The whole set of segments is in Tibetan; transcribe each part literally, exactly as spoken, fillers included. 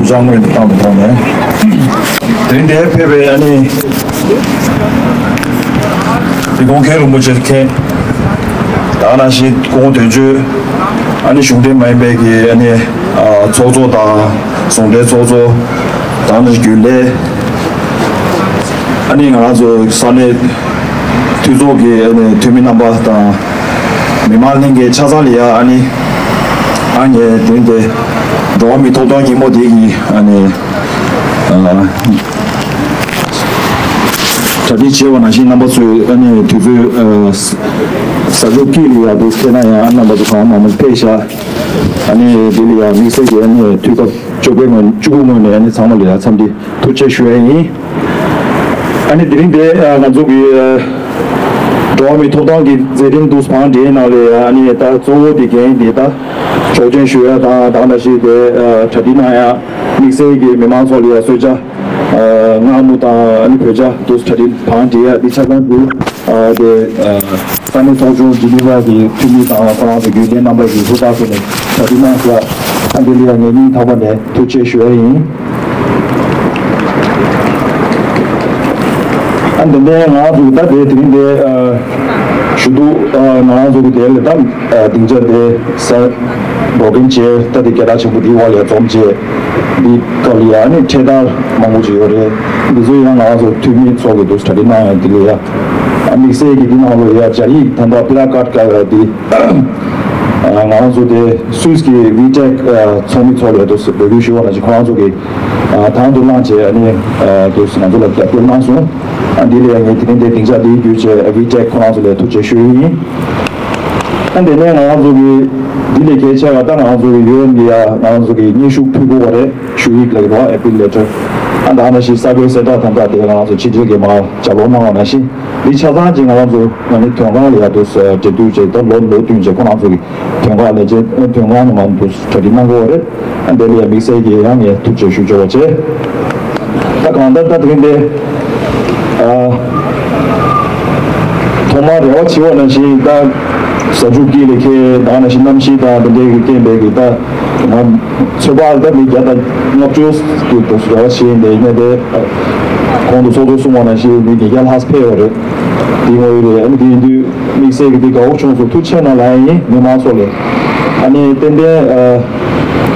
ཅང་ངོས་ནས་བཏང་དུ་ཐོག་ནས། དེ་རིང་འདིར་ཕེབས་པའི་ཨ་ནི་འདི་ཁོང་མཁན་རིན་པོ་ཆེ་མཁན། ད་ག་ནང་བཞིན་སྐུ་ངོ་དོན་གཅོད། ཨ་ནི་གཞུང་འབྲེལ་མ་ཡིན་པའི་གི་ཨ་ནི་ཚོགས་གཙོ་དང་ཟུང་འབྲེལ་ཚོགས་གཙོ། ད་ག་ནང་བཞིན་རྒྱུན་ལས། ཨ་ནི་ང་རང་ཚོ་ས་གནས་འཐུས་ཚོགས་ཀྱི་ཨ་ནི་འཐུས་མི་རྣམ་པ་དང་། མི་མང་ལྷན་རྒྱས་ཆ་ཚང་ལ་ཡ་ཨ་ནི། ཨ་ནི་དེ་རིང་འདི་འགྲོ་བ་མིའི་ཐོབ་ཐང་ཉིན་མོ་དེ་གི་ཨ་ནི། ཨ། གྲ་སྒྲིག་བྱས་པ་ནང་བཞིན་རྣམ་པ་ཚོས་ཨ་ནི་དུས་ཚོད་ཨ། གཟའ་མཇུག་དཀྱིལ་ལ་ཡ་དུ་ཁེལ་ན་ཡང་ཨ་རྣམ་པ་ཚོ་གང་མང་མང་ཕེབས་ཤག་ཨ་ནི་དེ་ལ་ཡ་དམིགས་བསལ་གྱི་ཨ་ནི་དུས་སྐབས་བཅོ་ལྔའི་ངོས་བཅུ་དགུ་ངོས་ནས་ཨ་ནི་ཚང་མ་ལ་ཡ་འཚམས་འདྲི་ཐུགས་རྗེ་ཆེ་ཞུ་ཡ་ཡིན། ཨ་ནི་དེ་རིང་འདི་ང་ཚོ་གི་འགྲོ་བ་མིའི་ཐོབ་ཐང་གི་མཛད་རིམ་དུ་བང་སྒྲིག་ནང་ལ་ཨ་ནི་ད་གཙོ་བོ་དེ་འགན་དེ་ད་ཆོག་མཆན་ཞུ་ཡ་དང་ད་ག་ནང་བཞིན་དེ་གྲ་སྒྲིག་གནང་ཡ་དམིགས་བསལ་གྱི་མི་མང་ཚོ་ལ་ཡ་གསོལ་ཇ་མངར་མོ་དང་ཨ་ནི་གོས་ཆ་དུ་གྲ་སྒྲིག་བང་སྒྲིག་ཡ་འདི་ཆ་ཚང་དུ་དེ་ས་གནས་ཚོགས་ཆུང་ཇི་ནི་ཝ་གི་འཐུས་མི་དང་ཁོ་རང་ཚོ་རྒྱུན་ལས་རྣམ་པ་ཡི་ཧུར་ཐག་ཐོག་ནས་གྲ་སྒྲིག་གནང་སོང་། ཨ་འདི་ལ་ཡ་ངས་སྙིང་ཐག་པ་ནས་ཐུགས་རྗེ་ཆེ་ཞུ་ཡ་ཡིན། ཨ་འདི་ནས་ང་རང་ཚོ་གི་ད་དེ་དེ་རིང་དེ་ཞུ་གཏུག་ང་རང་ཚོ་གི་དེ་ལ་ད་སྡིངས་ཆ་དེ་ས་འགྲོ་མཁན་བྱས་ད་དེ་རྒྱལ་དར་ཆེན་པོ་དེའི་འོག་ལ་འཛོམས་བྱས་འདི་སྐབས་ལ་ཡ་ནི་འཕྲེད་དར་མང་པོ་ཅིག་ཡོད་རེད། འདི་ཚོ་ཡང་ང་རང་ཚོ་འཐུས་མི་ཚོ་གི་འདུག་གྲ་སྒྲིག་གནང་ཡ་འདི་ལ་ཡ་ཨ་དམིགས་བསལ་གྱི་འདི་ནང་ལོ་ཡ་སྦྱར་ཡིག་ད་ལྟ་པི་ལ་ཀར་དཀར་ཡ་འདི་ང་རང་ཚོ་དེ་སུད་སི་གི་ཝི་ཊེག་ཚོགས་མི་ཚོ་ལ་འདུག་འབོད་སྐུལ་ཞུ་བ་ནང་བཞིན་ཁོ་རང་ཚོ་གི་དང་དུ་བླངས་བྱས་ཨ་ནི་དུས་སུ་ང་ཚོ་ལ་རྒྱབ་སྐྱོར་གནང་སོང་། ཨ་འདི་ལས་ངས་དེ་རིང་འདིར་སྡིངས་ཆ་འདིའི་བརྒྱུད་བྱས་ཝི་ཊེག་ཁོ་རང་ཚོ་ལ་ཐུགས་རྗེ་ཆེ་ཞུ་ཡི་ཡིན། ཨ་འདི་ནས་ང་རང་ཚོ་གི་འདི་ལས་གལ་ཆེ་བ་ད་ང་རང་ཚོ་གི་ཡུ་ཨེན་གི་ཡ་ང་རང་ཚོ་གི་སྙན་ཞུ་ཕུལ་དགོས་པ་རེད། ཞུ་ཡིག་ལ་གི་རོ་ཨེ་པིལ་ལེ་ཊར། ཨ་ད་ནང་བཞིན་གསར་འགོད་གསལ་བསྒྲགས་དང་ད་དེ་ང་རང་ཚོ་ཕྱི་དྲིལ་གི་མ་ལྗགས་ཀློག་གནང་བ་ནང་བཞིན་འདི་ཆ་ཚང་ཅིག་ང་རང་ཚོ་ང་ནི་དོན་ཁང་ལ་ཡ་དུ་འབྲེལ་མཐུད་བྱས་ད་ལོ་ལོ་བསྟུན་བྱས་ཁོ་རང་ཚོ་གི་དོན་ཁང་ལས་བྱེད་དོན་ཁང་ནས་མང་དུ་གྲ་སྒྲིག་གནང་དགོས་པ་རེད། ཨ་འདི་ལ་ཡ་དམིགས་བསལ་གྱི་ཡང་ངས་ཐུགས་རྗེ་ཆེ་ཞུ་ཆོག་པ་བྱས། ད་གང་ལྟར་ད་དེ་རིང་འདི་ཨ་ཐོག་མར་རེ་བ་བྱེད་པ་ནང་བཞིན་ད་གཟའ་མཇུག་དཀྱིལ་ལ་ཁེལ་ད་ནང་བཞིན་གནམ་གཤིས་དང་དེ་འདྲའི་གི་རྐྱེན་པས་གི་ད་ང་ཚོད་དཔག་ད་མི་བརྒྱ་དང་ལྔ་བཅུ་གི་འདུག་རེ་བ་བྱེད་ཡིན་དེ་ཡིན་ནའི་དེ་གོང་དུ་ཚོགས་གཙོས་གསུངས་པ་ནང་བཞིན་མི་ཉིས་བརྒྱ་ལྷག་ཕེབས་ཡོད་རེད། དེ་ངོ་ཡོད་རེད། ཨ་ནི་དེ་ཡིན་དུས་དམིགས་བསལ་གྱི་དེ་དགའ་བོ་བྱུང་སོང་། ཐུགས་རྗེ་ཆེ་གནང་ལབ་ཡ་ཡིན་མི་མང་ཚོ་ལ། ཨ་ནི་ཏན་ཏན་ཨ་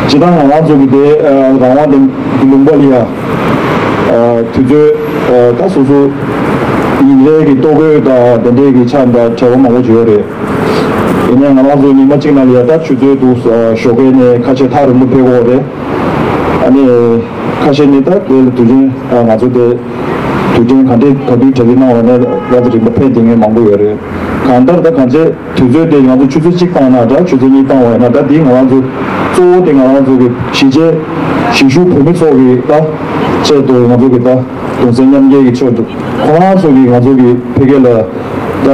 སྤྱིར་བཏང་ང་རང་ཚོ་གི་དེ་ཨ་རང་དབང་ལྡན་གྱི་ལུང་པ་ལ་ཡ་ཨ་དུས་ཚོད་ཨ་ད་སོ་སོ་ཉིན་རེ་གི་ལྟོ་གོས་དང་དེ་འདྲའི་གི་ཆ་འདྲ་བྲལ་བ་མང་པོ་ཅིག་ཡོད་རེད། ཡིན་ནའི་ང་རང་ཚོ་ཉི་མ་གཅིག་ནང་ལ་ཡ་ད་ཆུ་ཚོད་དུ་ཨ་ཞོགས་ཀས་ནས་ཁ་ཤས་ཐག་རིང་པོ་ཕེབས་དགོས་རེད། ཨ་ནི་ཁ་ཤས་ནི་ད་དེ་དུས་ཆེན་ཨ་ང་ཚོ་དེ་དུས་ཆེན་ག་འདྲའི་ག་དུས་གྲ་སྒྲིག་གནང་བ་ནས་ལ་ད་རིང་པ་ཕེབས་བསྡད་མཁན་མང་པོ་ཡོད་རེད། གང་ལྟར་ད་གང་ཚེ་དུས་ཚོད་དེ་ང་ཚོ་ཆུ་ཚོད་གཅིག་བཏང་ན་འདྲ་ཆུ་ཚོད་གཉིས་བཏང་བ་ཡིན་ན་ད་དེ་ང་རང་ཚོ་གཙོ་བོ་དེ་ང་རང་ཚོ་གི་གཞིས་བྱེས་གཞིས་བཞུགས་བོད་མི་ཚོ་གི་ད་ཆེད་དུ་ང་ཚོ་གི་ད་གདུང་སེམས་མཉམ་སྐྱེད་ཀྱི་ཆེད་དུ་ཁོང་རང་ཚོ་གི་ང་ཚོ་གི་ཕ་གི་ལ་ད་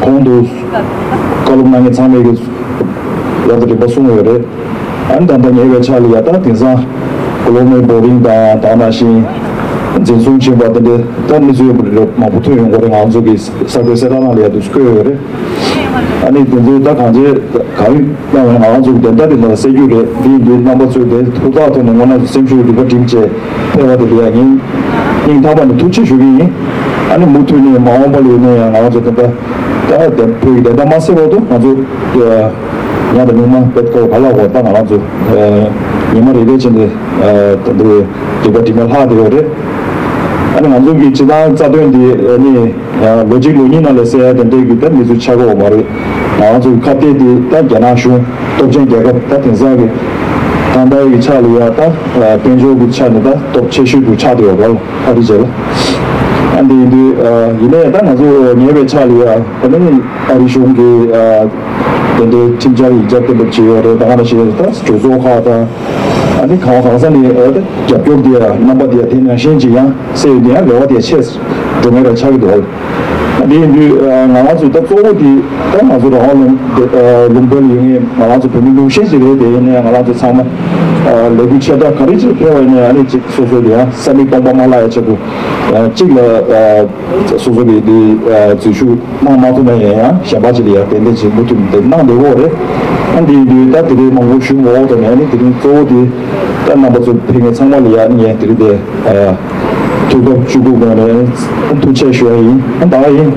གོང་དུ་བཀའ་སློབ་གནང་མཁན་ཚང་མས་གི་ལ་ད་རིམ་པ་གསུངས་ཡོད་རེད། ཨ་ནི་ད་ལྟ་ཉེ་བའི་ཆར་ལ་ཡ་ད་དེང་སང་གོ་ལོ་མའི་བོ་རིང་དང་ད་ནང་བཞིན་འཛིན་བཟུང་བྱས་པ་དེ་འདྲའི་ད་གནས་ཚུལ་མང་པོ་ཐོན་ཡོང་གི་རེད། ང་ཚོ་གི་གསར་འགོད་གསལ་བསྒྲགས་ནང་ལ་ཡ་དུས་སུ་བཀོད་ཡོད་རེད། ཨ་ནི་དེ་ཚོའི་ད་གང་ཅི་གང་ཡིན་ན་ང་ཚོ་གི་བདེན་མཐའ་དེ་ལ་གསལ་རྒྱུ་རེད། འདི་འདི་རྣམ་པ་ཚོས་དེ་ཧུར་ཐག་ཐོག་ནས་སྔོན་ལ་སེམས་ཤུགས་རིག་པ་བསྒྲིམས་བྱས་ཕེབས་པ་དེ་ལ་ཡ་ངས་སྙིང་ཐག་པ་ནས་ཐུགས་རྗེ་ཆེ་ཞུ་གི་ཡིན། ཨ་ནི་མུ་མཐུད་ནས་མ་འོངས་པ་ལ་ཡིན་ན་ཡང་ང་ཚོ་དེ་འདྲ་ད་བོད་ཀྱི་བདེན་མཐའ་མ་གསལ་བར་དུ་ང་ཚོ་ཉ་དང་མིག་དམར་བེད་ཀོ་ག་ལ་གོ་ད་ང་རང་ཚོ་ཉི་མ་རེ་རེ་བྱས་ནས་ད་འདི་རེ་རིག་པ་འདྲི་མ་ལྷག་དེ་ཡོད་རེད། ཨ་ནི་ང་ཚོ་གི་སྤྱི་བཏང་རྩ་དོན་འདི་ཨ་ནི་ལོ་གཅིག་ལོ་གཉིས་ནང་ལ་གསལ་ཡ་དེ་འདྲས་ཀྱི་ད་གནས་ཚུལ་ཆགས་ཀྱི་ཡོད་མ་རེད། ང་ཚོ་གི་ཁ་གཏད་འདི་ད་རྒྱ་ནག་གཞུང་སྟོབས་ཆེན་རྒྱལ་ཁབ་ད་དེང་སང་གི་ད་ལྟ་གི་ཆ་ལ་ཡ་ད་དཔལ་འབྱོར་གྱི་ཆ་ནས་ད་སྟོབས་ཆེ་ཤོས་ཀྱི་ཆགས་བསྡད་ཡོད་རེད། ཨ་རི་བྱས་ལ། ཨ་འདི་ཡིན་དུས་ཡིན་ནའི་ད་ང་ཚོ་ཉེ་བའི་ཆ་ལ་ཡ་ཨ་ནི་ཨ་རི་གཞུང་གི་དེ་འདྲའི་ཁྲིམས་འཆར་ཡིག་ཆ་གཏན་འབེབས་བྱས་ཡོད་རེད། ད་ག་ནང་བཞིན་ད་གྲོས་ཚོགས་ཁག་དང་ཨ་ནི་གང་གང་ས་ནས་ཨ་ད་རྒྱབ་སྐྱོར་དེ་རྣམ་པ་དེ་དེ་ནང་བཞིན་གྱི་ཡང་སེལ་ཡོད་དེ་ཡང་རེ་བ་དེ་ཆེ་འགྲོ་མཁན་རེ་ཆགས་ཀྱི་འདུག་ཨ་འདི་ཡིན་དུས་ང་རང་ཚོ་ད་གཙོ་བོ་དེ་ད་ང་ཚོ་རང་དབང་ལུང་ལུང་པ་ལ་ཡོད་མཁན་ང་རང་ཚོ་བོད་མི་ལུང་ཤེས་ཅིག་རེད། དེ་ཡིན་ནའི་ང་རང་ཚོ་ཚང་མ་ལས་འགུལ་ཆེ་ཕྲ་ག་རེ་ཅིག་ཕེབས་པ་ཡིན་ནའི་ཨ་ནི་ཅིག་སོ་སོ་དེ་ཡང་ས་མིག་སྟོང་པ་མ་བརླག་ཡ་ཆེད་དུ་གཅིག་ལ་སོ་སོ་གི་དེ་འཛུལ་ཞུགས་གནང་མ་ཐུབ་ན་ཡང་ཡང་གཞན་པ་ཅིག་ལ་ཡང་ཏན་ཏན་ཅིག་མུ་མཐུད་དེ་གནང་བསྡད་ཡོད་རེད། ཨ་འདི་ཡིན་དུས་ད་དེ་རིང་མང་པོ་ཞུ་མ་འོག་དང་ནས་ནི་དེ་རིང་གཙོ་བོ་དེ་ད་རྣམ་པ་ཚོ་ཕེབས་མཁན་ཚང་མ་ལ་ཡ་ནི་ངས་དེ་རིང་དེ་ཐུགས་སྐབས་བཅུ་དགུ་སྒང་ནས་ཐུགས་རྗེ་ཆེ་ཞུ་བ་ཡིན། ཨ་ད་ཡིན་